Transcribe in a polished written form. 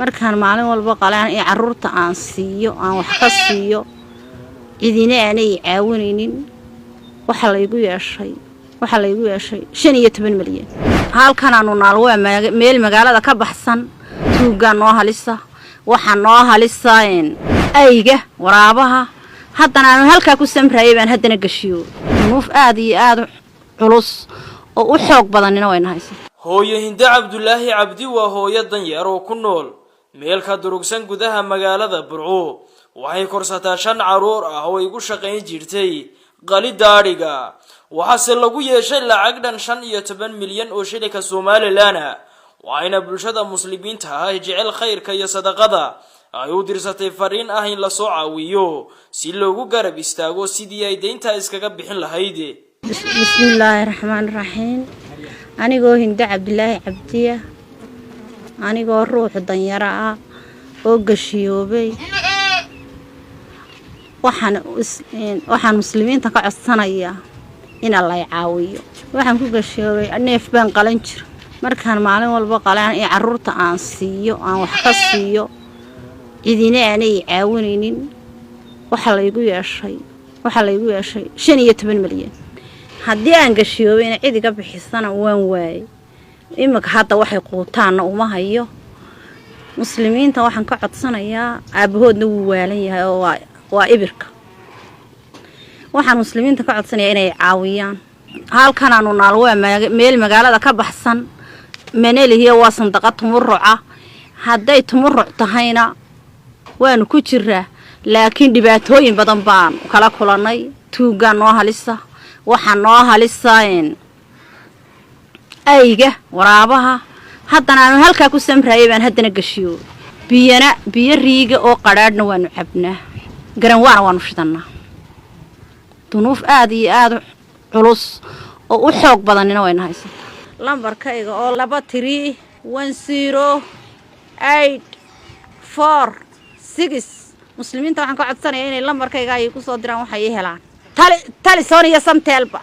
Markaan maalin walba qalaan ee caruurta aan siiyo, aan wax ka siiyo, cidina aanay caawinaynin. Waxaa laygu yeeshay 15 milyan. Halkanaanu naal waa meel magaalada ka baxsan. Tuuggaa noo halisa, waxaa noo halisa ayga, waraabaha. Haddana aanu halkaa ku samraayay baan haddana gashiyo. Dunuuf aada iyo aada culus oo u xoog badanina wayna haysa. Hooyo Hinde Cabdulaahi Cabdi waa hooyo danyar oo ku nool meel ka durugsan gudaha magaalada Burco. Waxay korsataa shan carruur ah oo ay ku shaqayn jirtay qalidda adhiga. Waxaase lagu yeeshay lacag dhan 15 milyan oo shilinka Somaliland ah. Waxayna bulshada Muslimiinta ah ee jecel khayrka iyo sadaqada ay u dirsatay fariin ah in lasoo caawiyo si loogu garab istaago sidii ay deyntaa iskaga bixin lahayd. Bismillaahi raxmaani raxiim. Anigoo Hinde Cabdilaahi Cabdiya, anigoo ruux danyaro ah oo gashiyoobay, waxaan Muslimiinta ka codsanayaa in lay caawiyo. Waxaan ku gashiyoobay neef baan qalan jira. Markaan maalin walba qalaan ee caruurta aan siiyo, aan wax ka siiyo, cidina aanay caawinaynin. Waxaa laygu yeeshay 15 milyan. Haddii aan gashiyoobayna cid iga bixisana waan waayay. Iminka hadda waxay quutaanna uma hayo. Muslimiinta waxaan ka codsanayaa, aabahoodna wuu waalan yahay oo waa ibirka. Waxaan Muslimiinta ka codsanayaa inay caawiyaan. Halkanaanu naal waa meel magaalada ka baxsan. Manelihiyo waa sandaqa tumuruca. Hadday tumuruc tahayna waanu ku jiraa, laakiin dhibaatooyin badan baan kala kulannay. Tuuggaa noo halisa, waxaa noo halisa ayga, waraabaha. Haddana aanu halkaa ku samraayay baan haddana gashiyo. Biyana biyo riiga oo qadhaadhna waanu cabnaa, garanwaana waanu shidannaa. Dunuuf aada iyo aada culus oo u xoog badanina wayna haysataa. Lambarkayga oo 2310846. Muslimiinta waxaan ka codsanaya inay lambarkayga ay ku soo diraan waxay ii helaan Tali Telesom iyo Somtelba.